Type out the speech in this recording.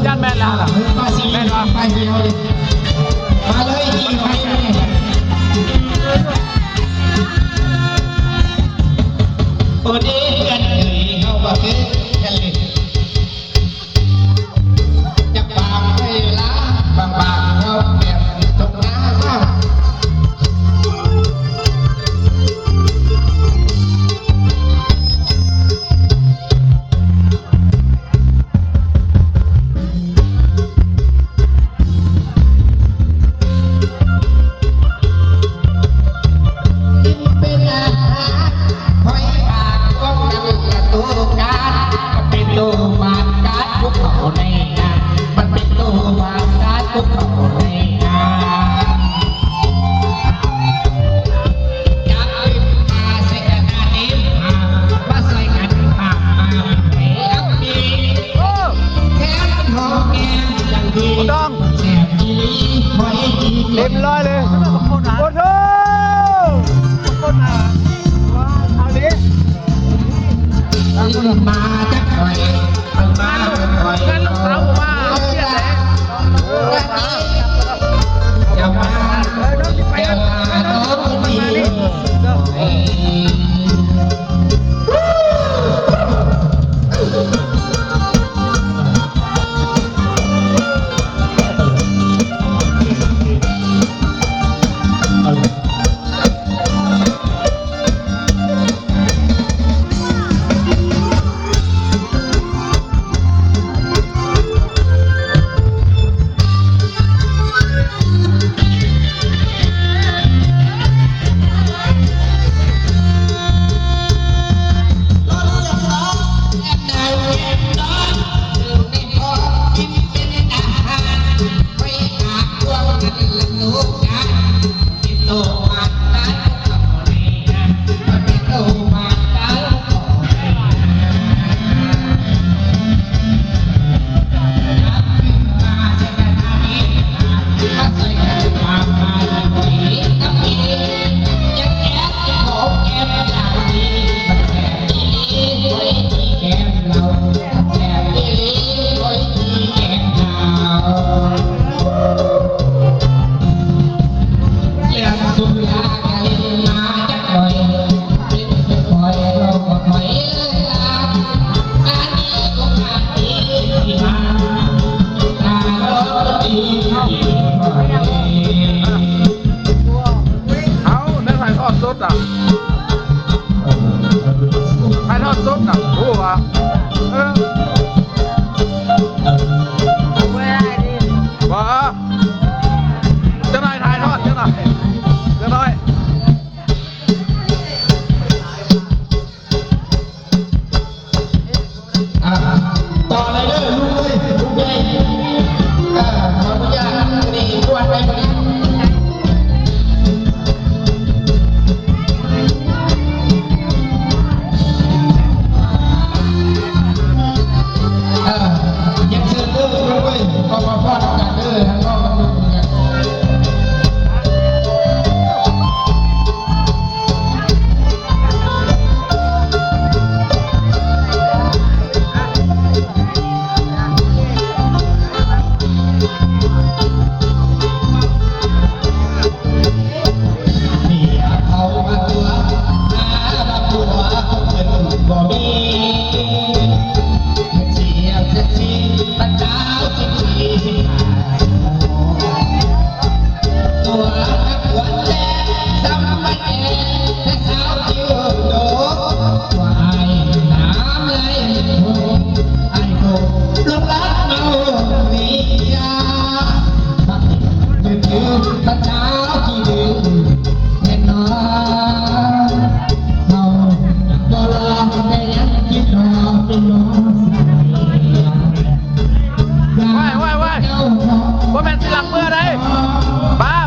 ຢ້ານແມ່ນແລ້ວລະ ແມ່ນບໍ່? ມາເລີຍ ຈີ່ໄຟແມ່ນ ໂອເດກັນເອີຍ ເຮົາບໍ່ຄືກັນເລີຍ ຈະປາກໄດ້ລາ ບາງໆ ເຮົາແບບຈົບໜ້າ ກິນເປັນອາຫານ ຫອຍປາກ ພວກນັ້ນລະໂຕການ ມັນເປັນໂຕບາດການ ພວກເຂົາໃນງານ ມັນເປັນໂຕບາດການ ພວກເຂົາໃນງານ ຈັບເປັນມາໃສ່ກັນນາເຕັມ ມາໃສ່ກັນປາກມາໃຫ້ອັບປີ ໂອ້ ແທນຫອມແກ້ມຢ່າງດີ ບໍ່ຕ້ອງ ແຊບອີ່ຫຼີ ບໍ່ອີ່ຫຼີ ເຕັມຮ້ອຍເລີຍ ໂອ້ໂຫ ເອົາເດ້ ມາຈັກໜ້ອຍ ມາໜ້ອຍ ເພື່ອນລູກສາວບໍ່ວ່າເອົາເປຍແຫຼະ ເອີ ມາ ຈະມາ ເອີ ນ້ອງຊິໄປ ເອີ ນ້ອງຊິໄປ ເອີ ເອີ. ເອົາ ໄດ້ຖ່າຍທອດສົດນະ ຖ່າຍທອດສົດນະ ຮູ້ວ່າ ເອີ ບໍ່ ຈັ່ງໃດ ຖ່າຍທອດຈັ່ງໃດ ຈັກໜ້ອຍ. ອ່າ ຕໍ່ເລີຍເດີ ລຸງເອີຍ ລຸງໃຫຍ່ ເອີ ຂໍອະນຸຍາດ ມື້ນີ້ກວດໄປບໍ່ດີ ເອີ ຮຽນເຊີນເດີ ລຸງເອີຍ ຂໍ ຂໍພອນນຳກັນເດີ ທາງນ້ອງກັບລຸງເອີຍ. ວ້າຍ ວ້າຍ ວ້າຍ ບໍ່ແມ່ນຊິຫຼັບເມືອໃດ໋ ປ້າ